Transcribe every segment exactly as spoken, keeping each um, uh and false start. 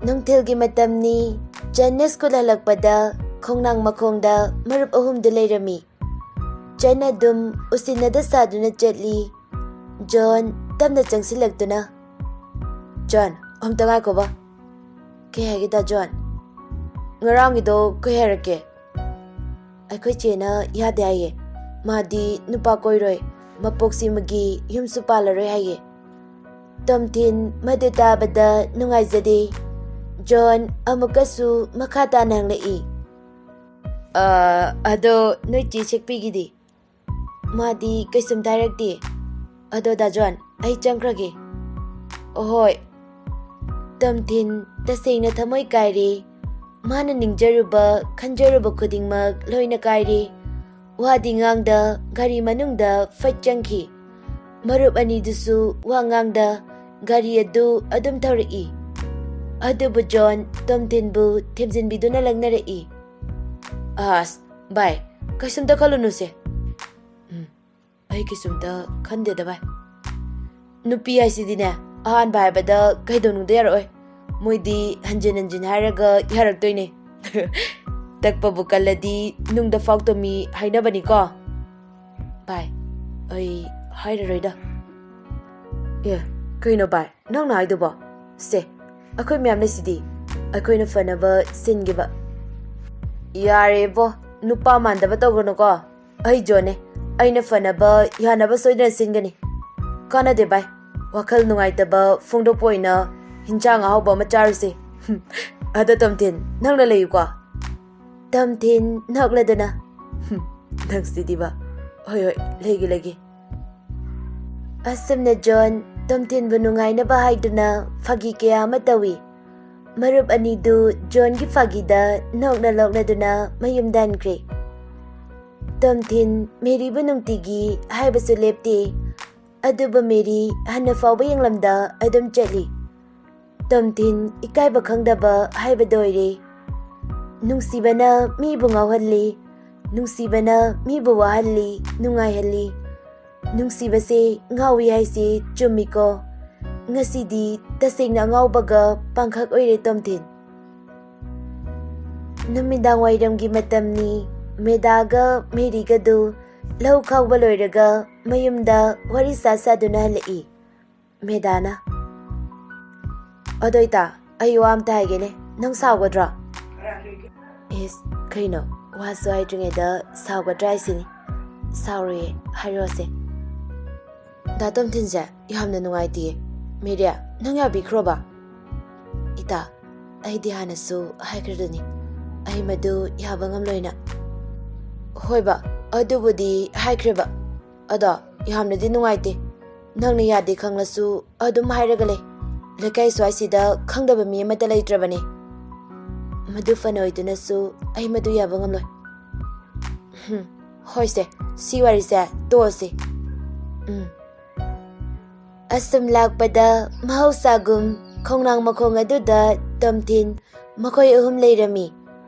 ꯅꯨꯡꯊꯤꯜꯒꯤ ꯃꯇꯝꯅꯤ꯫ ꯆꯟꯅ ꯁ꯭ꯀꯨꯜ ꯍꯜꯂꯛꯄꯗ ꯈꯣꯡꯅꯥꯡ ꯃꯈꯣꯡꯗ ꯃꯔꯨꯞ ꯑꯍꯨꯝꯗꯨ ꯂꯩꯔꯝꯃꯤ꯫ ꯆꯟ ꯑꯗꯨꯝ ꯎꯁꯤꯟꯅꯗ ꯁꯥꯗꯨꯅ ꯆꯠꯂꯤ꯫ ꯖꯣꯟ ꯇꯞꯅ ꯆꯪꯁꯤꯜꯂꯛꯇꯨꯅ, "ꯖꯣꯟ, ꯑꯝꯇ ꯉꯥꯏꯈꯣꯕ꯫" "ꯀꯩ ꯍꯥꯏꯒꯦ ꯗꯥ ꯖꯣꯟ?" "ꯉꯔꯥꯡꯒꯤꯗꯣ ꯀꯩ ꯍꯥꯏꯔꯛꯀꯦ?" "ꯑꯩꯈꯣꯏ ꯆꯦꯅ ꯌꯥꯗꯦ ꯍꯥꯏꯌꯦ꯫ ꯃꯥꯗꯤ ꯅꯨꯄꯥ ꯀꯣꯏꯔꯣꯏ, ꯃꯄꯣꯛꯁꯤꯃꯒꯤ ꯌꯨꯝꯁꯨ ꯄꯥꯜꯂꯔꯣꯏ ꯍꯥꯏꯌꯦ꯫" ꯇꯣꯝꯊꯤꯟ ꯃꯗꯨ ꯇꯥꯕꯗ ꯅꯨꯡꯉꯥꯏꯖꯗꯦ꯫ ꯖꯣꯟ ꯑꯃꯨꯛꯀꯁꯨ ꯃꯈꯥ ꯇꯥꯅ ꯍꯪꯂꯛꯏ, "ꯑ, ꯑꯗꯣ ꯅꯣꯏ ꯆꯦ ꯁꯦꯛꯄꯤꯒꯤꯗꯤ?" "ꯃꯥꯗꯤ ꯀꯩꯁꯨꯝꯇ ꯍꯥꯏꯔꯛꯇꯦ꯫ ꯑꯗꯣ ꯗꯥ ꯖꯣꯟ, ꯑꯩ ꯆꯪꯈ꯭ꯔꯒꯦ꯫" "ꯑꯍꯣꯏ꯫" ꯇꯣꯝꯊꯤꯟ ꯇꯁꯦꯡꯅ ꯊꯃꯣꯏ ꯀꯥꯏꯔꯦ꯫ ꯃꯥꯅ ꯅꯤꯡꯖꯔꯨꯕ, ꯈꯟꯖꯔꯨꯕ ꯈꯨꯗꯤꯡꯃꯛ ꯂꯣꯏꯅ ꯀꯥꯏꯔꯦ꯫ ꯋꯥꯗꯤ ꯉꯥꯡꯗ ꯒꯥꯔꯤ ꯃꯅꯨꯡꯗ ꯐꯠ ꯆꯪꯈꯤ꯫ ꯃꯔꯨꯞ ꯑꯅꯤꯗꯨꯁꯨ ꯋꯥ ꯉꯥꯡꯗ ꯒꯥꯔꯤ ꯑꯗꯨ ꯑꯗꯨꯝ ꯊꯧꯔꯛꯏ꯫ ꯑꯗꯨꯕꯨ ꯖꯣꯟ ꯇꯣꯝꯊꯤꯟꯕꯨ ꯊꯦꯝꯖꯤꯟꯕꯤꯗꯨꯅ ꯂꯛꯅꯔꯛꯏ꯫ "ꯑꯁ, ꯚꯥꯏ, ꯀꯩꯁꯨꯝꯇ ꯈꯜꯂꯨꯅꯨꯁꯦ꯫" "ꯎꯝ, ꯑꯩ ꯀꯩꯁꯨꯝꯇ ꯈꯟꯗꯦꯗ ꯚꯥꯏ꯫ ꯅꯨꯄꯤ ꯍꯥꯏꯁꯤꯗꯤꯅꯦ, ꯑꯍꯥꯟꯕ ꯍꯥꯏꯕꯗ ꯀꯩꯗꯧꯅꯨꯡꯗ ꯌꯥꯔꯛꯑꯣꯏ꯫ ꯃꯣꯏꯗꯤ ꯍꯟꯖꯤꯟ ꯍꯟꯖꯤꯟ ꯍꯥꯏꯔꯒ ꯌꯥꯔꯛꯇꯣꯏꯅꯦ꯫ ꯇꯛꯄꯕꯨ ꯀꯜꯂꯗꯤ ꯅꯨꯡꯗ ꯐꯥꯎ ꯇꯝꯃꯤ ꯍꯥꯏꯅꯕꯅꯤꯀꯣ꯫" "ꯚꯥꯏ, ꯑꯩ ꯍꯥꯏꯔꯔꯣꯏꯗ꯫" "ꯑꯦ, ꯀꯩꯅꯣ ꯚꯥꯏ, ꯅꯪꯅ ꯍꯥꯏꯗꯨꯕꯣ? ꯁꯦ, ꯑꯩꯈꯣꯏ ꯃꯌꯥꯝ ꯂꯩꯁꯤꯗꯤ, ꯑꯩꯈꯣꯏꯅ ꯐꯅꯕ ꯁꯤꯟꯈꯤꯕ꯫" "ꯌꯥꯔꯦꯕꯣ, ꯅꯨꯄꯥ ꯃꯥꯟꯗꯕ ꯇꯧꯒꯅꯨꯀꯣ꯫ ꯑꯩ ꯖꯣꯟꯅꯦ, ꯑꯩꯅ ꯐꯅꯕ ꯌꯥꯅꯕ ꯁꯣꯏꯗꯅ ꯁꯤꯟꯒꯅꯤ꯫ ꯀꯥꯟꯅꯗꯦ ꯚꯥꯏ, ꯋꯥꯈꯜ ꯅꯨꯡꯉꯥꯏꯇꯕ ꯐꯣꯡꯗꯣꯛꯄ ꯑꯣꯏꯅ ꯍꯤꯟꯖꯥꯡ ꯑꯍꯥꯎꯕ ꯑꯃ ꯆꯥꯔꯨꯁꯦ꯫" "ꯑꯗꯣ ꯇꯣꯝꯊꯤꯟ, ꯅꯪꯅ ꯂꯩꯌꯨꯀꯣ꯫" ꯇꯣꯝꯊꯤꯟ ꯅꯣꯛꯂꯗꯨꯅ, "ꯅꯪꯁꯤꯗꯤꯕ꯫ ꯍꯣꯏ, ꯍꯣꯏ, ꯂꯩꯒꯦ, ꯂꯩꯒꯦ꯫" ꯑꯁꯨꯝꯅ ꯖꯣꯟ ꯇꯣꯝꯊꯤꯟꯕꯨ ꯅꯨꯡꯉꯥꯏꯅꯕ ꯍꯥꯏꯗꯨꯅ ꯐꯥꯒꯤ ꯀꯌꯥ ꯑꯃ ꯇꯧꯏ꯫ ꯃꯔꯨꯞ ꯑꯅꯤꯗꯨ ꯖꯣꯟꯒꯤ ꯐꯥꯒꯤꯗ ꯅꯣꯛꯅ ꯅꯣꯛꯅꯗꯨꯅ ꯃꯌꯨꯝꯗ ꯍꯟꯈ꯭ꯔꯦ꯫ ꯇꯣꯝꯊꯤꯟ ꯃꯦꯔꯤꯕꯨ ꯅꯨꯡꯇꯤꯒꯤ ꯍꯥꯏꯕꯁꯨ ꯂꯦꯞꯇꯦ꯫ ꯑꯗꯨꯕꯨ ꯃꯦꯔꯤ ꯍꯟꯅ ꯐꯥꯎꯕ ꯌꯦꯡꯂꯝꯗ ꯑꯗꯨꯝ ꯆꯠꯂꯤ꯫ ꯇꯣꯝꯊꯤꯟ ꯏꯀꯥꯏꯕ ꯈꯪꯗꯕ ꯍꯥꯏꯕꯗꯨ ꯑꯣꯏꯔꯦ꯫ ꯅꯨꯡꯁꯤꯕꯅ ꯃꯤꯕꯨ ꯉꯥꯎꯍꯜꯂꯤ, ꯅꯨꯡꯁꯤꯕꯅ ꯃꯤꯕꯨ ꯋꯥꯍꯜꯂꯤ, ꯅꯨꯡꯉꯥꯏꯍꯜꯂꯤ꯫ ꯅꯨꯡꯁꯤꯕꯁꯦ ꯉꯥꯎꯏ ꯍꯥꯏꯁꯤ ꯆꯨꯝꯃꯤꯀꯣ꯫ ꯉꯁꯤꯗꯤ ꯇꯁꯦꯡꯅ ꯑꯉꯥꯎꯕꯒ ꯄꯥꯡꯈꯛ ꯑꯣꯏꯔꯦ, ꯇꯣꯝꯊꯤꯟ꯫ ꯅꯨꯃꯤꯗꯥꯡ ꯋꯥꯏꯔꯝꯒꯤ ꯃꯇꯝꯅꯤ꯫ ꯃꯦꯗꯥꯒ ꯃꯦꯔꯤꯒꯗꯨ ꯂꯧ ꯈꯥꯎꯕ ꯂꯣꯏꯔꯒ ꯃꯌꯨꯝꯗ ꯋꯥꯔꯤ ꯁꯥ ꯁꯥꯗꯨꯅ ꯍꯜꯂꯛꯏ꯫ ꯃꯦꯗꯥꯅ, "ꯑꯗꯣ ꯏꯇꯥ, ꯑꯩ ꯋꯥ ꯑꯝꯇ ꯍꯥꯏꯒꯦꯅꯦ, ꯅꯪ ꯁꯥꯎꯒꯗ꯭ꯔꯣ?" "ꯏꯁ, ꯀꯩꯅꯣ, ꯋꯥꯁꯨ ꯍꯥꯏꯗ꯭ꯔꯤꯉꯩꯗ ꯁꯥꯎꯒꯗ꯭ꯔꯥ ꯍꯥꯏꯁꯤꯅꯤ?" "ꯁꯥꯎꯔꯣꯏꯌꯦ, ꯍꯥꯏꯔꯛꯑꯣꯁꯦ꯫" "ꯗꯥ ꯇꯣꯝꯊꯤꯟꯁꯦ ꯌꯥꯝꯅ ꯅꯨꯡꯉꯥꯏꯇꯦꯌꯦ꯫ ꯃꯦꯔꯤꯌꯥ, ꯅꯪ ꯌꯥꯕꯤꯈ꯭ꯔꯣꯕ?" "ꯏꯇꯥ, ꯑꯩꯗꯤ ꯍꯥꯟꯅꯁꯨ ꯍꯥꯏꯈ꯭ꯔꯗꯨꯅꯤ, ꯑꯩ ꯃꯗꯨ ꯌꯥꯕ ꯉꯝꯂꯣꯏꯅ꯫" "ꯍꯣꯏꯕ, ꯑꯗꯨꯕꯨꯗꯤ ꯍꯥꯏꯈ꯭ꯔꯦꯕ꯫ ꯑꯗꯣ ꯌꯥꯝꯅꯗꯤ ꯅꯨꯡꯉꯥꯏꯇꯦ꯫ ꯅꯪꯅ ꯌꯥꯗꯦ ꯈꯪꯂꯁꯨ ꯑꯗꯨꯝ ꯍꯥꯏꯔꯒ ꯂꯩ꯫ ꯂꯩꯀꯥꯏ ꯁ꯭ꯋꯥꯏꯁꯤꯗ ꯈꯪꯗꯕ ꯃꯤ ꯑꯃꯠꯇ ꯂꯩꯇ꯭ꯔꯕꯅꯤ꯫ ꯃꯗꯨ ꯐꯅ ꯑꯣꯏꯗꯨꯅꯁꯨ ꯑꯩ ꯃꯗꯨ ꯌꯥꯕ ꯉꯝꯂꯣꯏ꯫ ꯍꯨꯝ, ꯍꯣꯏꯁꯦ, ꯁꯤ ꯋꯥꯔꯤꯁꯦ ꯇꯣꯛꯑꯁꯤ꯫ ꯎꯝ꯫" ꯑꯁꯨꯝ ꯂꯥꯛꯄꯗ ꯃꯍꯧꯁꯥꯒꯨꯝ ꯈꯣꯡꯅꯥꯡ ꯃꯈꯣꯡ ꯑꯗꯨꯗ ꯇꯣꯝꯊꯤꯟ ꯃꯈꯣꯏ ꯑꯍꯨꯝ ꯂꯩꯔꯝꯃꯤ꯫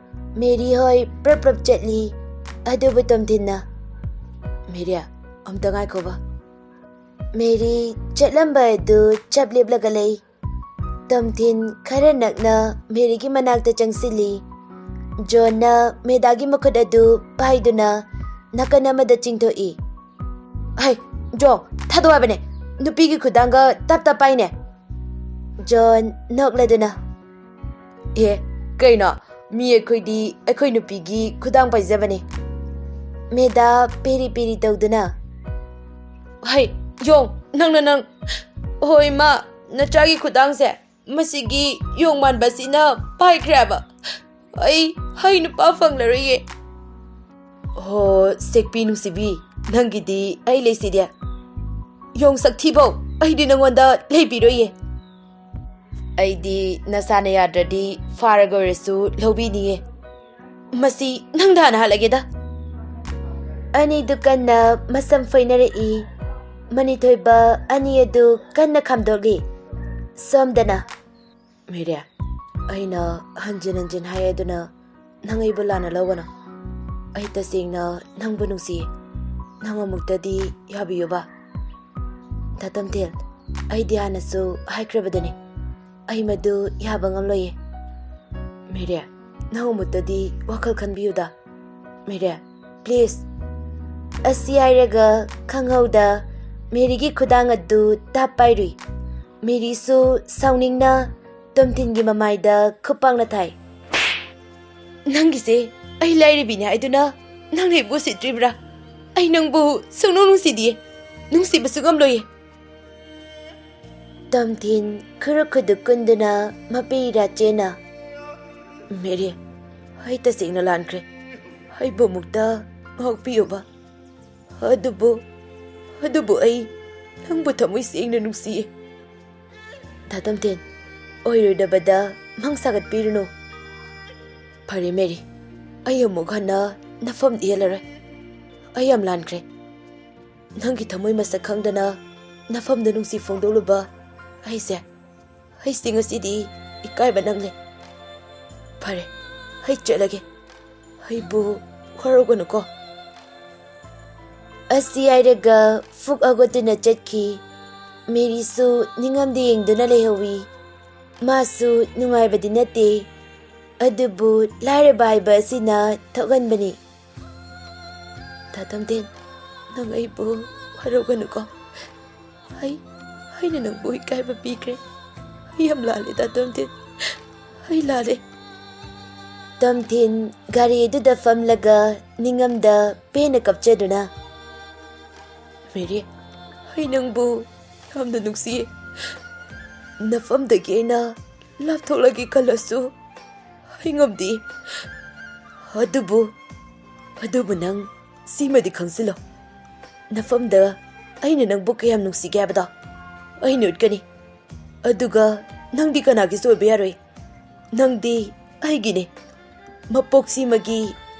ꯃꯦꯔꯤ ꯍꯣꯏ ꯄ꯭ꯔꯞ ꯄ꯭ꯔꯞ ꯆꯠꯂꯤ꯫ ꯑꯗꯨꯕꯨ ꯇꯣꯝꯊꯤꯟꯅ, "ꯃꯦꯔꯤ, ꯑꯝꯇ ꯉꯥꯏꯈꯣꯕ꯫" ꯃꯦꯔꯤ ꯆꯠꯂꯝꯕ ꯑꯗꯨ ꯆꯞ ꯂꯦꯞꯂꯒ ꯂꯩ꯫ ꯇꯣꯝꯊꯤꯟ ꯈꯔ ꯅꯛꯅ ꯃꯦꯔꯤꯒꯤ ꯃꯅꯥꯛꯇ ꯆꯪꯁꯤꯜꯂꯤ꯫ ꯖꯣꯟꯅ ꯃꯦꯗꯥꯒꯤ ꯃꯈꯨꯠ ꯑꯗꯨ ꯄꯥꯏꯗꯨꯅ ꯅꯥꯀꯟ ꯑꯃꯗ ꯆꯤꯡꯊꯣꯛꯏ꯫ "ꯍꯩ, ꯖꯣ, ꯊꯥꯗꯣꯛ ꯍꯥꯏꯕꯅꯦ꯫ ꯅꯨꯄꯤꯒꯤ ꯈꯨꯗꯥꯡꯒ ꯇꯞ ꯇꯞ ꯄꯥꯏꯅꯦ꯫" ꯖꯣꯟ ꯅꯣꯛꯂꯗꯨꯅ, "ꯑꯦ, ꯀꯩꯅꯣ? ꯃꯤ ꯑꯩꯈꯣꯏꯗꯤ ꯑꯩꯈꯣꯏ ꯅꯨꯄꯤꯒꯤ ꯈꯨꯗꯥꯡ ꯄꯥꯏꯖꯕꯅꯦ꯫" ꯃꯦꯗꯥ ꯄꯦꯔꯤ ꯄꯦꯔꯤ ꯇꯧꯗꯨꯅ, "ꯍꯩ, ꯌꯣꯡ, ꯅꯪꯅ ꯅꯪ, ꯍꯣꯏ ꯃꯥ, ꯅꯆꯥꯒꯤ ꯈꯨꯗꯥꯡꯁꯦ ꯃꯁꯤꯒꯤ ꯌꯣꯡ ꯃꯥꯟꯕꯁꯤꯅ ꯄꯥꯏꯈ꯭ꯔꯦꯕ꯫ ꯑꯩ ꯍꯩ ꯅꯨꯄꯥ ꯐꯪꯂꯔꯣꯏꯌꯦ꯫" "ꯍꯣ, ꯁꯦꯛꯄꯤ ꯅꯨꯡꯁꯤꯕꯤ, ꯅꯪꯒꯤꯗꯤ ꯑꯩ ꯂꯩꯁꯤꯗꯤ꯫ ꯌꯣꯡ ꯁꯛꯊꯤꯕꯧ, ꯑꯩꯗꯤ ꯅꯪꯉꯣꯟꯗ ꯂꯩꯕꯤꯔꯣꯏꯌꯦ꯫ ꯑꯩꯗꯤ ꯅꯁꯥꯅ ꯌꯥꯗ꯭ꯔꯗꯤ ꯐꯥꯔꯒ ꯑꯣꯏꯔꯁꯨ ꯂꯧꯕꯤꯅꯤꯌꯦ꯫ ꯃꯁꯤ ꯅꯪꯗ ꯍꯥꯟꯅ ꯍꯥꯠꯂꯒꯦꯗ꯫" ꯑꯅꯤꯗꯨ ꯀꯟꯅ ꯃꯁꯝ ꯐꯣꯏꯅꯔꯛꯏ꯫ ꯃꯅꯤꯊꯣꯏꯕ ꯑꯅꯤ ꯑꯗꯨ ꯀꯟꯅ ꯈꯥꯝꯗꯣꯛꯂꯤ꯫ ꯁꯣꯝꯗꯅ, "ꯃꯦꯔꯤ, ꯑꯩꯅ ꯍꯟꯖꯤꯟ ꯍꯟꯖꯤꯟ ꯍꯥꯏ ꯑꯗꯨꯅ ꯅꯪ ꯑꯩꯕꯨ ꯂꯥꯟꯅ ꯂꯧꯒꯅꯨ꯫ ꯑꯩ ꯇꯁꯦꯡꯅ ꯅꯪꯕꯨ ꯅꯨꯡꯁꯤꯌꯦ꯫ ꯅꯪ ꯑꯃꯨꯛꯇꯗꯤ ꯌꯥꯕꯤꯌꯨꯕ꯫ ꯗꯥ ꯇꯝꯊꯦꯜ, ꯑꯩꯗꯤ ꯍꯥꯟꯅꯁꯨ ꯍꯥꯏꯈ꯭ꯔꯕꯗꯨꯅꯤ, ꯑꯩ ꯃꯗꯨ ꯌꯥꯕ ꯉꯝꯂꯣꯏꯌꯦ꯫ ꯃꯦꯔꯤ, ꯅꯪ ꯑꯃꯨꯛꯇꯗꯤ ꯋꯥꯈꯜ ꯈꯟꯕꯤꯌꯨꯗ꯫ ꯃꯦꯔꯤ, please꯫ ꯑꯁꯤ ꯍꯥꯏꯔꯒ ꯈꯪꯍꯧꯗ ꯃꯦꯔꯤꯒꯤ ꯈꯨꯗꯥꯡ ꯑꯗꯨ ꯇꯥꯞ ꯄꯥꯏꯔꯨꯏ꯫ ꯃꯦꯔꯤꯁꯨ ꯁꯥꯎꯅꯤꯡꯅ ꯇꯣꯝꯊꯤꯟꯒꯤ ꯃꯃꯥꯏꯗ ꯈꯨꯄꯥꯛꯅ ꯊꯥꯏ꯫ "ꯅꯪꯒꯤꯁꯦ ꯑꯩ ꯂꯥꯏꯔꯕꯤꯅꯦ ꯍꯥꯏꯗꯨꯅ ꯅꯪꯅ ꯑꯩꯕꯨ ꯎꯁꯤꯠꯇ꯭ꯔꯤꯕ꯭ꯔꯥ? ꯑꯩ ꯅꯪꯕꯨ ꯁꯨꯡꯅꯨꯡ ꯅꯨꯡꯁꯤꯗꯤꯌꯦ, ꯅꯨꯡꯁꯤꯕꯁꯨ ꯉꯝꯂꯣꯏꯌꯦ꯫" ꯇꯣꯝꯊꯤꯟ ꯈꯨꯔꯨ ꯈꯨꯗꯨ ꯀꯨꯟꯗꯨꯅ ꯃꯄꯤ ꯏꯔꯥ ꯆꯦꯟꯅ, "ꯃꯦꯔꯤ, ꯑꯩ ꯇꯁꯦꯡꯅ ꯂꯥꯟꯈ꯭ꯔꯦ꯫ ꯑꯩꯕꯨ ꯑꯃꯨꯛꯇ ꯉꯥꯛꯄꯤꯌꯨꯕ꯫ ꯑꯗꯨꯕꯨ, ꯑꯗꯨꯕꯨ ꯑꯩ ꯅꯪꯕꯨ ꯊꯃꯣꯏ ꯁꯦꯡꯅ ꯅꯨꯡꯁꯤꯌꯦ꯫" "ꯗꯥ ꯇꯣꯝꯊꯤꯟ, ꯑꯣꯏꯔꯣꯏꯗꯕꯗ ꯃꯪ ꯁꯥꯒꯠꯄꯤꯔꯨꯅꯨ꯫" "ꯐꯔꯦ ꯃꯦꯔꯤ, ꯑꯩ ꯑꯃꯨꯛ ꯍꯟꯅ ꯅꯐꯝꯗ ꯌꯦꯜꯂꯔꯣꯏ꯫ ꯑꯩ ꯌꯥꯝ ꯂꯥꯟꯈ꯭ꯔꯦ꯫ ꯅꯪꯒꯤ ꯊꯃꯣꯏ ꯃꯁꯛ ꯈꯪꯗꯅ ꯅꯐꯝꯗ ꯅꯨꯡꯁꯤ ꯐꯣꯡꯗꯣꯛꯂꯨꯕ ꯑꯩꯁꯦ, ꯑꯩꯁꯦ ꯉꯁꯤꯗꯤ ꯏꯀꯥꯏꯕ ꯅꯪꯂꯦ꯫ ꯐꯔꯦ, ꯑꯩ ꯆꯠꯂꯒꯦ꯫ ꯑꯩꯕꯨ ꯋꯥꯔꯧꯒꯅꯨꯀꯣ꯫" ꯑꯁꯤ ꯍꯥꯏꯔꯒ ꯐꯨꯛ ꯍꯧꯒꯠꯇꯨꯅ ꯆꯠꯈꯤ꯫ ꯃꯦꯔꯤꯁꯨ ꯅꯤꯡꯉꯝꯗ ꯌꯦꯡꯗꯨꯅ ꯂꯩꯍꯧꯏ꯫ ꯃꯥꯁꯨ ꯅꯨꯡꯉꯥꯏꯕꯗꯤ ꯅꯠꯇꯦ, ꯑꯗꯨꯕꯨ ꯂꯥꯏꯔꯕ ꯍꯥꯏꯕ ꯑꯁꯤꯅ ꯊꯣꯛꯍꯟꯕꯅꯤ꯫ "ꯗꯥ ꯇꯣꯝꯊꯤꯟ, ꯅꯪ ꯑꯩꯕꯨ ꯋꯥꯔꯧꯒꯅꯨꯀꯣ꯫ ꯑꯩ, ꯑꯩꯅ ꯅꯪꯕꯨ ꯏꯀꯥꯏꯕ ꯄꯤꯈ꯭ꯔꯦ꯫ ꯑꯩ ꯌꯥꯝ ꯂꯥꯜꯂꯦ ꯗꯥ ꯇꯣꯝꯊꯤꯟ, ꯑꯩ ꯂꯥꯜꯂꯦ꯫" ꯇꯣꯝꯊꯤꯟ ꯒꯥꯔꯤ ꯑꯗꯨꯗ ꯐꯝꯂꯒ ꯅꯤꯡꯉꯝꯗ ꯄꯦꯟꯅ ꯀꯞꯆꯗꯨꯅ, "ꯃꯦꯔꯤ, ꯑꯩ ꯅꯪꯕꯨ ꯌꯥꯝꯅ ꯅꯨꯡꯁꯤꯌꯦ꯫ ꯅꯐꯝꯗꯒꯤ ꯑꯩꯅ ꯂꯥꯞꯊꯣꯛꯂꯒꯦ ꯈꯜꯂꯁꯨ ꯑꯩ ꯉꯝꯗꯦ꯫ ꯑꯗꯨꯕꯨ, ꯑꯗꯨꯕꯨ ꯅꯪ ꯁꯤꯃꯗꯤ ꯈꯪꯖꯤꯜꯂꯣ, ꯅꯐꯝꯗ ꯑꯩꯅ ꯅꯪꯕꯨ ꯀꯌꯥꯝ ꯅꯨꯡꯁꯤꯒꯦ ꯍꯥꯏꯕꯗꯣ ꯑꯩꯅ ꯎꯠꯀꯅꯤ꯫ ꯑꯗꯨꯒ ꯅꯪꯗꯤ ꯀꯅꯥꯒꯤꯁꯨ ꯑꯣꯏꯕ ꯌꯥꯔꯣꯏ꯫ ꯅꯪꯗꯤ ꯑꯩꯒꯤꯅꯤ꯫ ꯃꯄꯣꯛꯁꯤꯃꯒꯤ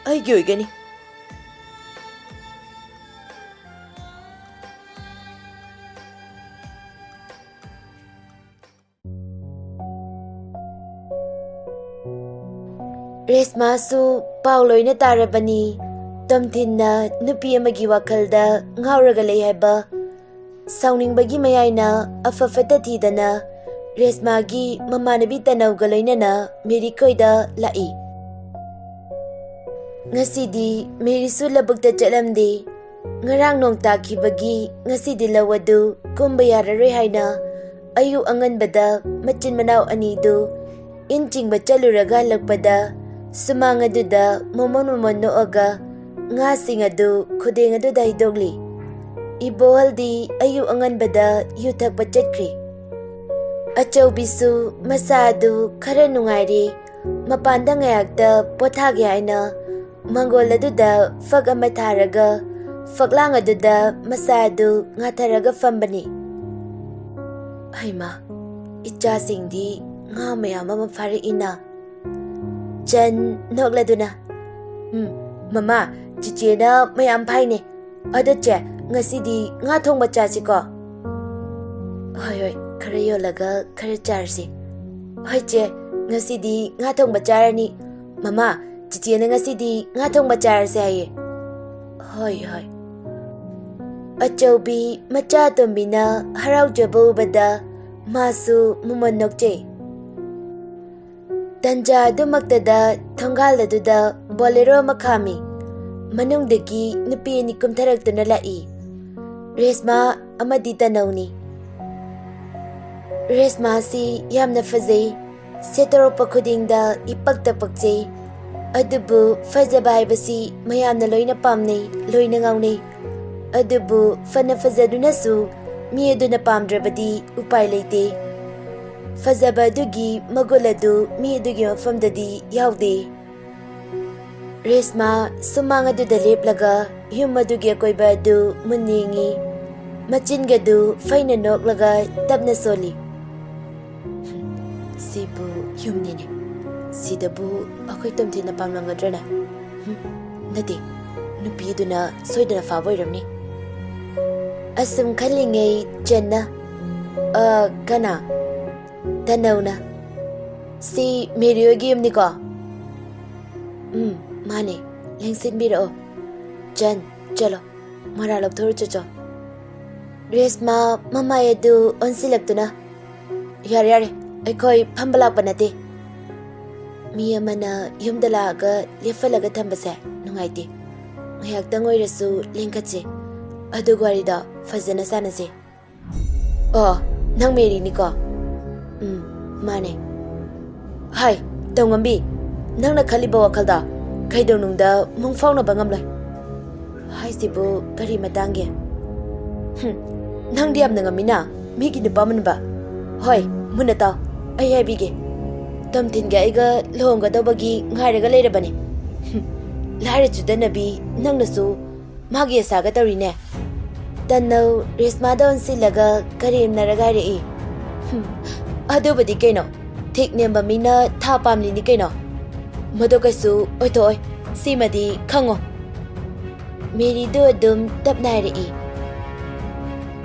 ꯑꯩꯒꯤ ꯑꯣꯏꯒꯅꯤ꯫" ꯔꯦꯁꯃꯥꯁꯨ ꯄꯥꯎ ꯂꯣꯏꯅ ꯇꯥꯔꯕꯅꯤ꯫ ꯇꯣꯝꯊꯤꯟꯅ ꯅꯨꯄꯤ ꯑꯃꯒꯤ ꯋꯥꯈꯜꯗ ꯉꯥꯎꯔꯒ ꯂꯩ ꯍꯥꯏꯕ꯫ ꯁꯥꯎꯅꯤꯡꯕꯒꯤ ꯃꯌꯥꯏꯅ ꯑꯐ ꯐꯠꯇ ꯊꯤꯗꯅ ꯔꯦꯁꯃꯥꯒꯤ ꯃꯃꯥꯟꯅꯕꯤ ꯇꯅꯧꯒ ꯂꯣꯏꯅꯅ ꯃꯦꯔꯤ ꯈꯣꯏꯗ ꯂꯥꯛꯏ꯫ ꯉꯁꯤꯗꯤ ꯃꯦꯔꯤꯁꯨ ꯂꯧꯕꯨꯛꯇ ꯆꯠꯂꯝꯗꯦ꯫ ꯉꯔꯥꯡ ꯅꯣꯡ ꯇꯥꯈꯤꯕꯒꯤ ꯉꯁꯤꯗꯤ ꯂꯧ ꯑꯗꯨ ꯀꯨꯝꯕ ꯌꯥꯔꯔꯣꯏ ꯍꯥꯏꯅ ꯑꯌꯨꯛ ꯑꯉꯟꯕꯗ ꯃꯆꯤꯟ ꯃꯅꯥꯎ ꯑꯅꯤꯗꯨ ꯏꯟ ꯆꯤꯡꯕ ꯆꯠꯂꯨꯔꯒ ꯍꯜꯂꯛꯄꯗ ꯁꯨꯃꯥꯡ ꯑꯗꯨꯗ ꯃꯣꯃꯣꯟ ꯃꯣꯃꯣꯟ ꯅꯣꯛꯑꯒ ꯉꯥꯁꯤꯡ ꯑꯗꯨ ꯈꯨꯗꯦꯡ ꯑꯗꯨꯗ ꯍꯩꯗꯣꯛꯂꯤ꯫ ꯏꯕꯣꯍꯜꯗꯤ ꯑꯌꯨꯛ ꯑꯉꯟꯕꯗ ꯌꯨ ꯊꯛꯄ ꯆꯠꯈ꯭ꯔꯤ꯫ ꯑꯆꯧꯕꯤꯁꯨ ꯃꯁꯥ ꯑꯗꯨ ꯈꯔ ꯅꯨꯡꯉꯥꯏꯔꯦ, ꯃꯄꯥꯟꯗ ꯉꯥꯏꯍꯥꯛꯇ ꯄꯣꯊꯥꯒꯦ ꯍꯥꯏꯅ ꯃꯪꯒꯣꯜ ꯑꯗꯨꯗ ꯐꯛ ꯑꯃ ꯊꯥꯔꯒ ꯐꯛꯂꯥꯡ ꯑꯗꯨꯗ ꯃꯁꯥ ꯑꯗꯨ ꯉꯥꯊꯔꯒ ꯐꯝꯕꯅꯤ꯫ ꯍꯩꯃꯥ, ꯏꯆꯥꯁꯤꯡꯗꯤ ꯉꯥ ꯃꯌꯥꯝ ꯑꯃ ꯐꯥꯔꯛꯏꯅ꯫ ꯆꯟ ꯅꯣꯛꯂꯗꯨꯅ, "ꯎꯝ, ꯃꯃꯥ, ꯆꯤꯆꯦꯅ ꯃꯌꯥꯝ ꯐꯥꯏꯅꯦ꯫ ꯑꯗꯣ ꯆꯦ, ꯉꯁꯤꯗꯤ ꯉꯥ ꯊꯣꯡꯕ ꯆꯥꯁꯤꯀꯣ?" "ꯍꯣꯏ, ꯍꯣꯏ, ꯈꯔ ꯌꯣꯜꯂꯒ ꯈꯔ ꯆꯥꯔꯁꯤ꯫" "ꯍꯣꯏ ꯆꯦ, ꯉꯁꯤꯗꯤ ꯉꯥ ꯊꯣꯡꯕ ꯆꯥꯔꯅꯤ꯫ ꯃꯃꯥ, ꯆꯤꯆꯦꯅ ꯉꯁꯤꯗꯤ ꯉꯥ ꯊꯣꯡꯕ ꯆꯥꯔꯁꯦ ꯍꯥꯏꯌꯦ꯫" "ꯍꯣꯏ, ꯍꯣꯏ꯫" ꯑꯆꯧꯕꯤ ꯃꯆꯥ ꯑꯇꯣꯝꯕꯤꯅ ꯍꯔꯥꯎꯖꯕ ꯎꯕꯗ ꯃꯥꯁꯨ ꯃꯃꯣꯟ ꯅꯣꯛꯆꯩ꯫ ꯇꯟꯖꯥ ꯑꯗꯨꯃꯛꯇꯗ ꯊꯣꯡꯒꯥꯜ ꯑꯗꯨꯗ ꯕꯣꯂꯦꯔꯣ ꯑꯃ ꯈꯥꯝꯃꯤ꯫ ꯃꯅꯨꯡꯗꯒꯤ ꯅꯨꯄꯤ ꯑꯅꯤ ꯀꯨꯝꯊꯔꯛꯇꯨꯅ ꯂꯥꯛꯏ, ꯔꯦꯁꯃꯥ ꯑꯃꯗꯤ ꯇꯅꯧꯅꯤ꯫ ꯔꯦꯁꯃꯥꯁꯤ ꯌꯥꯝꯅ ꯐꯖꯩ꯫ ꯁꯦꯠꯇꯣꯔꯛꯄ ꯈꯨꯗꯤꯡꯗ ꯏꯄꯛꯇ ꯄꯛꯆꯩ꯫ ꯑꯗꯨꯕꯨ ꯐꯖꯕ ꯍꯥꯏꯕꯁꯤ ꯃꯌꯥꯝꯅ ꯂꯣꯏꯅ ꯄꯥꯝꯅꯩ, ꯂꯣꯏꯅ ꯉꯥꯎꯅꯩ꯫ ꯑꯗꯨꯕꯨ ꯐꯅ ꯐꯖꯗꯨꯅꯁꯨ ꯃꯤ ꯑꯗꯨꯅ ꯄꯥꯝꯗ꯭ꯔꯕꯗꯤ ꯎꯄꯥꯏ ꯂꯩꯇꯦ꯫ ꯐꯖꯕ ꯑꯗꯨꯒꯤ ꯃꯒꯨꯟ ꯑꯗꯨ ꯃꯤ ꯑꯗꯨꯒꯤ ꯃꯐꯝꯗꯗꯤ ꯌꯥꯎꯗꯦ꯫ ꯔꯦꯁꯃꯥ ꯁꯨꯃꯥꯡ ꯑꯗꯨꯗ ꯂꯦꯞꯂꯒ ꯌꯨꯝ ꯑꯗꯨꯒꯤ ꯑꯀꯣꯏꯕ ꯑꯗꯨ ꯃꯨꯟꯅ ꯌꯦꯡꯏ꯫ ꯃꯆꯤꯟꯒꯗꯨ ꯐꯩꯅ ꯅꯣꯛꯂꯒ ꯇꯞꯅ ꯁꯣꯜꯂꯤ꯫ "ꯁꯤꯕꯨ ꯌꯨꯝꯅꯤꯅꯦ꯫ ꯁꯤꯗꯕꯨ ꯑꯩꯈꯣꯏ ꯇꯣꯝꯊꯤꯅ ꯄꯥꯝꯂꯝꯒꯗ꯭ꯔꯅꯦ? ꯍꯨꯝ, ꯅꯠꯇꯦ, ꯅꯨꯄꯤꯗꯨꯅ ꯁꯣꯏꯗꯅ ꯐꯥꯕ ꯑꯣꯏꯔꯝꯅꯤ꯫" ꯑꯁꯨꯝ ꯈꯜꯂꯤꯉꯩ ꯆꯟꯅ, "ꯑ, ꯀꯅꯥ?" "ꯇꯅꯧꯅ꯫ ꯁꯤ ꯃꯦꯔꯤ ꯍꯣꯏꯒꯤ ꯌꯨꯝꯅꯤꯀꯣ?" "ꯎꯝ, ꯃꯥꯅꯦ꯫ ꯂꯦꯡꯁꯤꯟꯕꯤꯔꯛꯑꯣ꯫ ꯆꯟ, ꯆꯠꯂꯣ, ꯃꯣꯔꯥ ꯂꯧꯊꯣꯛꯎꯔ ꯆꯠꯆꯣ꯫" ꯔꯦꯁꯃꯥ ꯃꯃꯥꯏ ꯑꯗꯨ ꯑꯣꯟꯁꯤꯜꯂꯛꯇꯨꯅ, "ꯌꯥꯔꯦ, ꯌꯥꯔꯦ, ꯑꯩꯈꯣꯏ ꯐꯝꯕ ꯂꯥꯛꯄ ꯅꯠꯇꯦ꯫ ꯃꯤ ꯑꯃꯅ ꯌꯨꯝꯗ ꯂꯥꯛꯑꯒ ꯂꯦꯞꯍꯜꯂꯒ ꯊꯝꯕꯁꯦ ꯅꯨꯡꯉꯥꯏꯇꯦ꯫ ꯉꯥꯏꯍꯥꯛꯇꯪ ꯑꯣꯏꯔꯁꯨ ꯂꯦꯡꯈꯠꯁꯦ, ꯑꯗꯨꯒ ꯋꯥꯔꯤꯗꯣ ꯐꯖꯅ ꯁꯥꯟꯅꯁꯦ꯫ ꯑꯣ, ꯅꯪ ꯃꯦꯔꯤꯅꯤꯀꯣ?" "ꯎꯝ, ꯃꯥꯅꯦ꯫" "ꯍꯥꯏ, ꯇꯧꯉꯝꯕꯤ, ꯅꯪꯅ ꯈꯜꯂꯤꯕ ꯋꯥꯈꯜꯗꯣ ꯀꯩꯗꯧꯅꯨꯡꯗ ꯃꯪ ꯐꯥꯎꯅꯕ ꯉꯝꯂꯣꯏ꯫" "ꯍꯥꯏꯁꯤꯕꯨ ꯀꯔꯤ ꯃꯇꯥꯡꯒꯤ?" "ꯍꯨꯝ, ꯅꯪꯗꯤ ꯌꯥꯝꯅ ꯉꯝꯃꯤꯅ, ꯃꯤꯒꯤ ꯅꯨꯄꯥ ꯃꯨꯟꯕ꯫ ꯍꯣꯏ, ꯃꯨꯟꯅ ꯇꯥꯎ, ꯑꯩ ꯍꯥꯏꯕꯤꯒꯦ꯫ ꯇꯣꯝꯊꯤꯟꯒ ꯑꯩꯒ ꯂꯨꯍꯣꯡꯒꯗꯧꯕꯒꯤ ꯉꯥꯏꯔꯒ ꯂꯩꯔꯕꯅꯤ꯫ ꯍꯨꯝ, ꯂꯥꯏꯔ ꯆꯨꯗꯅꯕꯤ, ꯅꯪꯅꯁꯨ ꯃꯥꯒꯤ ꯑꯁꯥꯒ ꯇꯧꯔꯤꯅꯦ꯫" ꯇꯟꯅꯧ ꯔꯦꯁꯃꯥꯗ ꯑꯣꯟꯁꯤꯜꯂꯒ ꯀꯔꯦꯝꯅꯔꯒ ꯍꯥꯏꯔꯛꯏ꯫ "ꯍꯨꯝ, ꯑꯗꯨꯕꯨꯗꯤ ꯀꯩꯅꯣ, ꯊꯤꯛ ꯅꯦꯝꯕ ꯃꯤꯅ ꯊꯥ ꯄꯥꯝꯂꯤꯅꯤ ꯀꯩꯅꯣ꯫ ꯃꯗꯨ ꯀꯩꯁꯨ ꯑꯣꯏꯊꯣꯛꯑꯣꯏ, ꯁꯤꯃꯗꯤ ꯈꯪꯉꯣ꯫" ꯃꯦꯔꯤꯗꯨ ꯑꯗꯨꯝ ꯇꯞꯅ ꯍꯥꯏꯔꯛꯏ꯫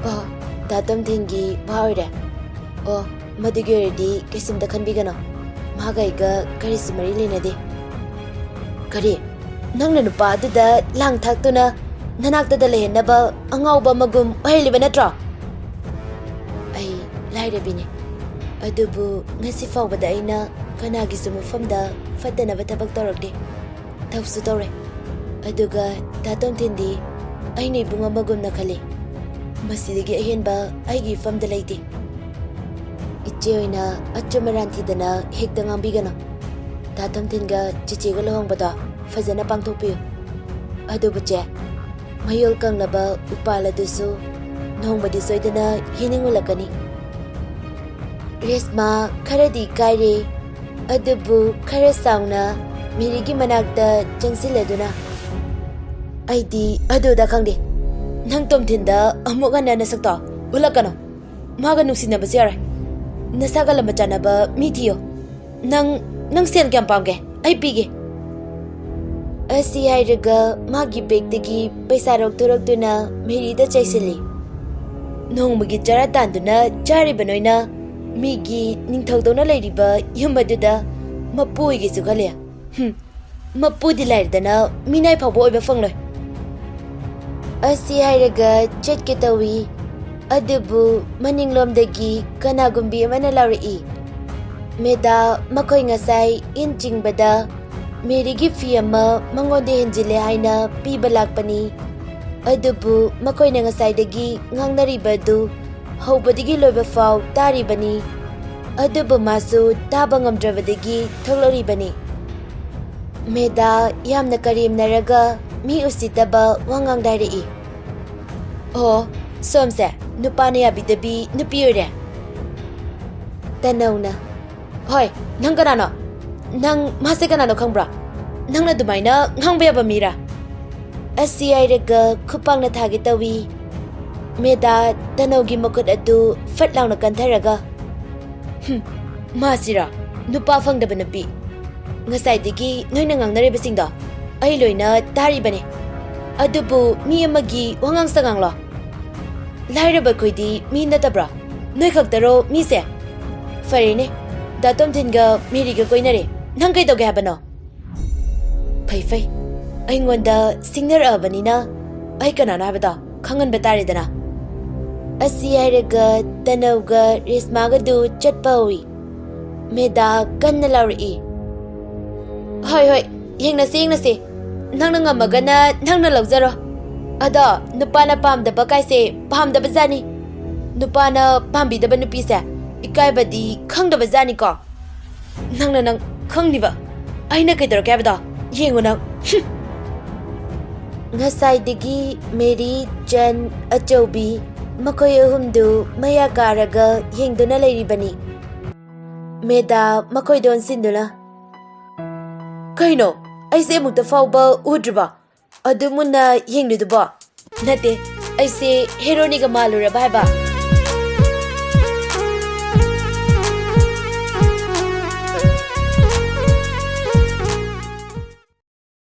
"ꯑꯣ, ꯗꯥ ꯇꯣꯝꯊꯤꯟꯒꯤ ꯚꯥ ꯑꯣꯏꯔꯦ꯫ ꯑꯣ, ꯃꯗꯨꯒꯤ ꯑꯣꯏꯔꯗꯤ ꯀꯩꯁꯨꯝꯇ ꯈꯟꯕꯤꯒꯅꯨ꯫ ꯃꯥꯒ ꯑꯩꯒ ꯀꯔꯤꯁꯨ ꯃꯔꯤ ꯂꯩꯅꯗꯦ꯫" "ꯀꯔꯤ? ꯅꯪꯅ ꯅꯨꯄꯥ ꯑꯗꯨꯗ ꯂꯥꯡ ꯊꯥꯛꯇꯨꯅ ꯅꯅꯥꯛꯇꯗ ꯂꯩꯍꯟꯅꯕ ꯑꯉꯥꯎꯕ ꯑꯃꯒꯨꯝ ꯑꯣꯏꯍꯜꯂꯤꯕ ꯅꯠꯇ꯭ꯔꯣ?" "ꯑꯩ ꯂꯥꯏꯔꯕꯤꯅꯤ, ꯑꯗꯨꯕꯨ ꯉꯁꯤ ꯐꯥꯎꯕꯗ ꯑꯩꯅ ꯀꯅꯥꯒꯤꯁꯨ ꯃꯐꯝꯗ ꯐꯠꯇꯅꯕ ꯊꯕꯛ ꯇꯧꯔꯛꯇꯦ꯫ ꯇꯧꯁꯨ ꯇꯧꯔꯦ꯫ ꯑꯗꯨꯒ ꯗꯥ ꯇꯣꯝꯊꯤꯟꯗꯤ ꯑꯩꯅ ꯏꯕꯨꯡ ꯑꯃꯒꯨꯝꯅ ꯈꯜꯂꯤ꯫ ꯃꯁꯤꯗꯒꯤ ꯑꯍꯦꯟꯕ ꯑꯩꯒꯤ ꯏꯐꯝꯗ ꯂꯩꯇꯦ꯫" "ꯏꯆꯦ ꯑꯣꯏꯅ ꯑꯆꯨꯝ ꯑꯔꯥꯟ ꯊꯤꯗꯅ ꯍꯦꯛꯇ ꯉꯥꯡꯕꯤꯒꯅꯨ꯫ ꯗꯥ ꯇꯣꯝꯊꯤꯟꯒ ꯆꯤꯆꯦꯒ ꯂꯨꯍꯣꯡꯕꯗꯣ ꯐꯖꯅ ꯄꯥꯡꯊꯣꯛꯄꯤꯌꯨ꯫ ꯑꯗꯨꯕꯨ ꯆꯦ, ꯃꯌꯣꯜ ꯀꯪꯂꯕ ꯎꯄꯥꯜ ꯑꯗꯨꯁꯨ ꯅꯣꯡꯃꯗꯤ ꯁꯣꯏꯗꯅ ꯌꯦꯅꯤꯡ ꯍꯨꯜꯂꯛꯀꯅꯤ꯫" ꯔꯦꯁꯃꯥ ꯈꯔꯗꯤ ꯏꯀꯥꯏꯔꯦ, ꯑꯗꯨꯕꯨ ꯈꯔ ꯁꯥꯎꯅ ꯃꯦꯔꯤꯒꯤ ꯃꯅꯥꯛꯇ ꯆꯪꯁꯤꯜꯂꯗꯨꯅ, "ꯑꯩꯗꯤ ꯑꯗꯨꯗ ꯈꯪꯗꯦ꯫ ꯅꯪ ꯇꯣꯝꯊꯤꯟꯗ ꯑꯃꯨꯛ ꯍꯟꯅ ꯅꯁꯛꯇꯣ ꯎꯠꯂꯛꯀꯅꯨ꯫ ꯃꯥꯒ ꯅꯨꯡꯁꯤꯅꯕꯁꯨ ꯌꯥꯔꯣꯏ꯫ ꯅꯁꯥꯒ ꯂꯝꯕ ꯆꯥꯟꯅꯕ ꯃꯤ ꯊꯤꯌꯣ꯫ ꯅꯪ, ꯅꯪ ꯁꯦꯜ ꯀꯌꯥꯝ ꯄꯥꯝꯒꯦ? ꯑꯩ ꯄꯤꯒꯦ꯫" ꯑꯁꯤ ꯍꯥꯏꯔꯒ ꯃꯥꯒꯤ ꯕꯦꯒꯇꯒꯤ ꯄꯩꯁꯥ ꯂꯧꯊꯣꯔꯛꯇꯨꯅ ꯃꯦꯔꯤꯗ ꯆꯥꯏꯁꯤꯜꯂꯤ꯫ "ꯅꯣꯡꯃꯒꯤ ꯆꯔꯥ ꯇꯥꯟꯗꯨꯅ ꯆꯥꯔꯤꯕ ꯅꯣꯏꯅ ꯃꯤꯒꯤ ꯅꯤꯡꯊꯧꯗꯧꯅ ꯂꯩꯔꯤꯕ ꯌꯨꯝ ꯑꯗꯨꯗ ꯃꯄꯨ ꯑꯣꯏꯒꯦꯁꯨ ꯈꯜꯂꯦ꯫ ꯍꯨꯝ, ꯃꯄꯨꯗꯤ ꯂꯥꯏꯔꯗꯅ ꯃꯤꯅꯥꯏ ꯐꯥꯎꯕ ꯑꯣꯏꯕ ꯐꯪꯂꯣꯏ꯫" ꯑꯁꯤ ꯍꯥꯏꯔꯒ ꯆꯠꯀꯦ ꯇꯧꯏ꯫ ꯑꯗꯨꯕꯨ ꯃꯅꯤꯡꯂꯣꯝꯗꯒꯤ ꯀꯅꯥꯒꯨꯝꯕꯤ ꯑꯃꯅ ꯂꯥꯎꯔꯛꯏ꯫ ꯃꯦꯗꯥ ꯃꯈꯣꯏ ꯉꯁꯥꯏ ꯏꯟ ꯆꯤꯡꯕꯗ ꯃꯦꯔꯤꯒꯤ ꯐꯤ ꯑꯃ ꯃꯉꯣꯟꯗ ꯍꯦꯟꯖꯤꯜꯂꯦ ꯍꯥꯏꯅ ꯄꯤꯕ ꯂꯥꯛꯄꯅꯤ꯫ ꯑꯗꯨꯕꯨ ꯃꯈꯣꯏꯅ ꯉꯁꯥꯏꯗꯒꯤ ꯉꯥꯡꯅꯔꯤꯕ ꯑꯗꯨ ꯍꯧꯕꯗꯒꯤ ꯂꯣꯏꯕ ꯐꯥꯎ ꯇꯥꯔꯤꯕꯅꯤ꯫ ꯑꯗꯨꯕꯨ ꯃꯥꯁꯨ ꯇꯥꯕ ꯉꯝꯗ꯭ꯔꯕꯗꯒꯤ ꯊꯣꯛꯂꯛꯂꯤꯕꯅꯤ꯫ ꯃꯦꯗꯥ ꯌꯥꯝꯅ ꯀꯔꯦꯝꯅꯔꯒ ꯃꯤ ꯎꯁꯤꯠꯇꯕ ꯋꯥꯉꯥꯡꯗ ꯍꯥꯏꯔꯛꯏ꯫ "ꯑꯣ, ꯁꯣꯝꯁꯦ ꯅꯨꯄꯥꯅ ꯌꯥꯕꯤꯗꯕꯤ ꯅꯨꯄꯤ ꯑꯣꯏꯔꯦ?" ꯇꯅꯧꯅ, "ꯍꯣꯏ, ꯅꯪ ꯀꯅꯥꯅꯣ? ꯅꯪ ꯃꯥꯁꯦ ꯀꯅꯥꯅꯣ ꯈꯪꯕ꯭ꯔꯥ? ꯅꯪꯅ ꯑꯗꯨꯃꯥꯏꯅ ꯉꯥꯡꯕ ꯌꯥꯕ ꯃꯤꯔꯥ?" ꯑꯁꯤ ꯍꯥꯏꯔꯒ ꯈꯨꯄꯥꯛꯅ ꯊꯥꯒꯦ ꯇꯧꯏ꯫ ꯃꯦꯗꯥ ꯇꯅꯧꯒꯤ ꯃꯈꯨꯠ ꯑꯗꯨ ꯐꯠ ꯂꯥꯎꯅ ꯀꯟꯊꯔꯒ, "ꯍꯨꯝ, ꯃꯥꯁꯤꯔꯥ? ꯅꯨꯄꯥ ꯐꯪꯗꯕ ꯅꯨꯄꯤ꯫ ꯉꯁꯥꯏꯗꯒꯤ ꯅꯣꯏꯅ ꯉꯥꯡꯅꯔꯤꯕꯁꯤꯡꯗꯣ ꯑꯩ ꯂꯣꯏꯅ ꯇꯥꯔꯤꯕꯅꯤ꯫ ꯑꯗꯨꯕꯨ ꯃꯤ ꯑꯃꯒꯤ ꯋꯥꯉꯥꯡ ꯁꯉꯥꯡꯂꯣ? ꯂꯥꯏꯔꯕ ꯑꯩꯈꯣꯏꯗꯤ ꯃꯤ ꯅꯠꯇꯕ꯭ꯔꯣ? ꯅꯣꯏ ꯈꯛꯇꯔꯣ ꯃꯤꯁꯦ? ꯐꯔꯦꯅꯦ, ꯗꯥ ꯇꯣꯝꯊꯤꯟꯒ ꯃꯦꯔꯤꯒ ꯀꯣꯏꯅꯔꯦ꯫ ꯅꯪ ꯀꯩꯗꯧꯒꯦ ꯍꯥꯏꯕꯅꯣ?" "ꯐꯩ, ꯐꯩ꯫ ꯑꯩꯉꯣꯟꯗ ꯁꯤꯡꯅꯔꯛꯑꯕꯅꯤꯅ ꯑꯩ ꯀꯅꯥꯅꯣ ꯍꯥꯏꯕꯗꯣ ꯈꯪꯍꯟꯕ ꯇꯥꯔꯦꯗꯅ꯫" ꯑꯁꯤ ꯍꯥꯏꯔꯒ ꯇꯅꯧꯒ ꯔꯦꯁꯃꯥꯒꯗꯨ ꯆꯠꯄ ꯍꯧꯏ꯫ ꯃꯦꯗꯥ ꯀꯟꯅ ꯂꯥꯎꯔꯛꯏ꯫ "ꯍꯣꯏ, ꯍꯣꯏ, ꯌꯦꯡꯅꯁꯦ, ꯌꯦꯡꯅꯁꯦ꯫ ꯅꯪꯅ ꯉꯝꯃꯒꯅ ꯅꯪꯅ ꯂꯧꯖꯔꯣ꯫ ꯑꯗꯣ ꯅꯨꯄꯥꯅ ꯄꯥꯝꯗꯕ ꯀꯥꯏꯁꯦ ꯄꯥꯝꯗꯕ ꯖꯥꯠꯅꯤ꯫ ꯅꯨꯄꯥꯅ ꯄꯥꯝꯕꯤꯗꯕ ꯅꯨꯄꯤꯁꯦ ꯏꯀꯥꯏꯕꯗꯤ ꯈꯪꯗꯕ ꯖꯥꯠꯅꯤꯀꯣ꯫ ꯅꯪꯅ ꯅꯪ ꯈꯪꯅꯤꯕ꯫ ꯑꯩꯅ ꯀꯩꯗꯧꯔꯛꯀꯦ ꯍꯥꯏꯕꯗꯣ ꯌꯦꯡꯉꯨ ꯅꯪ꯫" ꯍꯨꯝ꯫ ꯉꯁꯥꯏꯗꯒꯤ ꯃꯦꯔꯤ, ꯆꯟ, ꯑꯆꯧꯕꯤ, ꯃꯈꯣꯏ ꯑꯍꯨꯝꯗꯨ ꯃꯌꯥ ꯀꯥꯔꯒ ꯌꯦꯡꯗꯨꯅ ꯂꯩꯔꯤꯕꯅꯤ꯫ ꯃꯦꯗꯥ ꯃꯈꯣꯏꯗ ꯑꯣꯟꯁꯤꯟꯗꯨꯅ, "ꯀꯩꯅꯣ? ꯑꯩꯁꯦ ꯑꯃꯨꯛꯇ ꯐꯥꯎꯕ ꯎꯗ꯭ꯔꯤꯕꯣ? ꯑꯗꯨ ꯃꯨꯟꯅ ꯌꯦꯡꯂꯤꯗꯨꯕꯣ? ꯅꯠꯇꯦ, ꯑꯩꯁꯦ ꯍꯦꯔꯣꯅꯤꯒ ꯃꯥꯜꯂꯨꯔꯕ ꯍꯥꯏꯕ?"